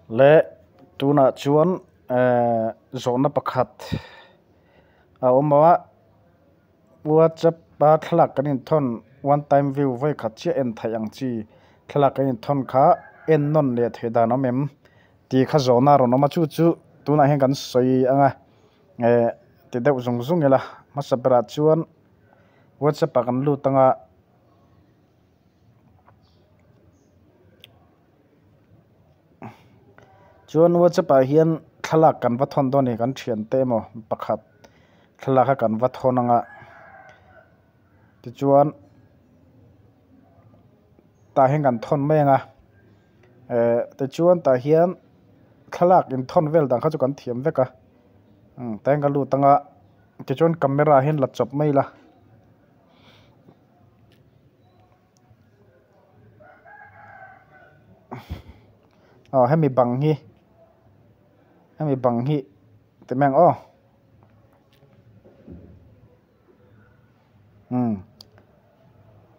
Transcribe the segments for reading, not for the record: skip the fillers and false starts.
Le tunah chuan ehh zawhna pakhat a awm a whatsapp a thlalak kan inthawn one time view vawi khat chiah en theih ang chi thlalak kan inthawn kha en nawn leh theih dan a awm em tih kha zawhna a rawn awm a chu chu tunah hian kan sawi ang a ehh ti deuh zung zung ila hmasa berah chuan whatsapp ah kan lut ang a. Chuan whatsapp ah hian thlalak kan va thawn dawn a ni kan thiante emaw pakhat thlalak kha kan va thawn ang a tichuan tah hian kan thawn mai ang a eh tichuan tah hian thlalak inthawn vel dan kha chu kan thiam vek a umm tah hian ka lut ang a tichuan camera hian la chawp mai ila. Aw hemi bang hi hemi bang hi ti mai ang aw umm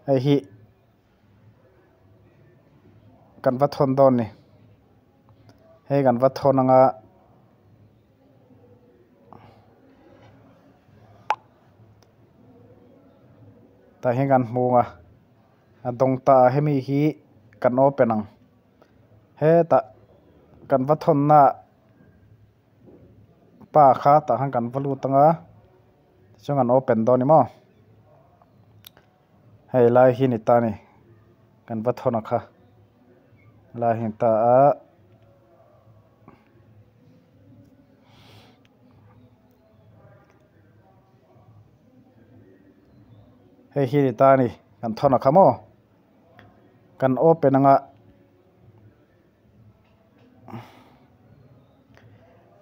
hei hi kan va thawn dawn a ni hei kan va thawn anga. Tah hian kan hmu a a dawng ta a hemi hi kan open ang hetah kan va thawn na pa kha tah khan kan va lut ang a tichuan kan open dawn a ni maw hei lai hi ni ta a ni kan va thawn a kha lai hi ni ta a. Hei hi ni ta a ni kan thawn a kha maw kan open anga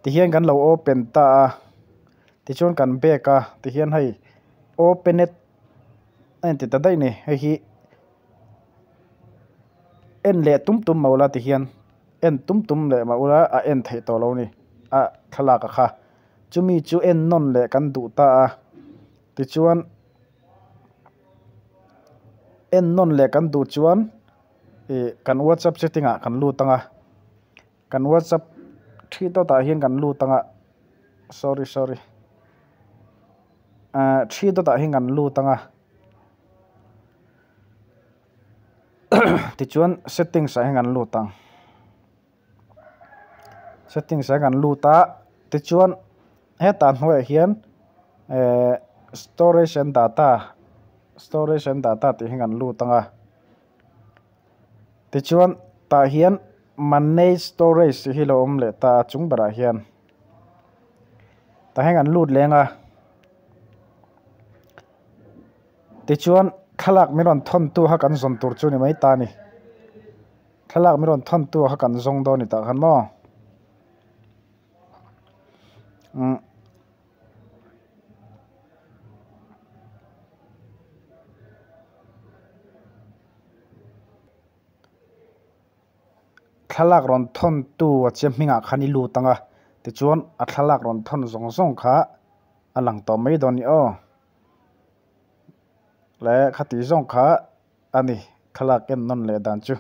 tihian kan lo open ta a tichuan kan back a tihian hei open it a inti ta daih a ni hei hi en leh tum tum mah ula tihian en tum tum leh mah ula a en theih tawh lo a ni a thlalak a kha chumi chu en nawn leh kan duh ta a tichuan en nawn leh kan duh chuan ih kan whatsapp setting ah kan lut ang a kan whatsapp thi dawt ah hian kan lut ang a sorry sorry ah thi dawt ah hian kan lut ang a. Tichuan settings ah hian kan lut ang settings ah hian kan lut a tichuan hetah hnuaiah hian ehh storage and data storage and data tih hi kan lut ang a tichuan tah hian manage storage tih hi a lo awm leh ta a chung berah hian tah hian kan lut leng a. Tichuan thlalak min rawn thawn tu kha kan zawn tur chu ni mai ta a ni. Thlalak min rawn thawn tu kha kan zawng dawn a ni tah khan maw. Umm. Thlalak rawn thawn tu a che hmingah khan i lut ang a tichuan a thlalak rawn thawn zawng zawng kha a lang tawh mai dawn a ni aw. Le khati zawng kha a ni thlalak en nawn leh dan chu.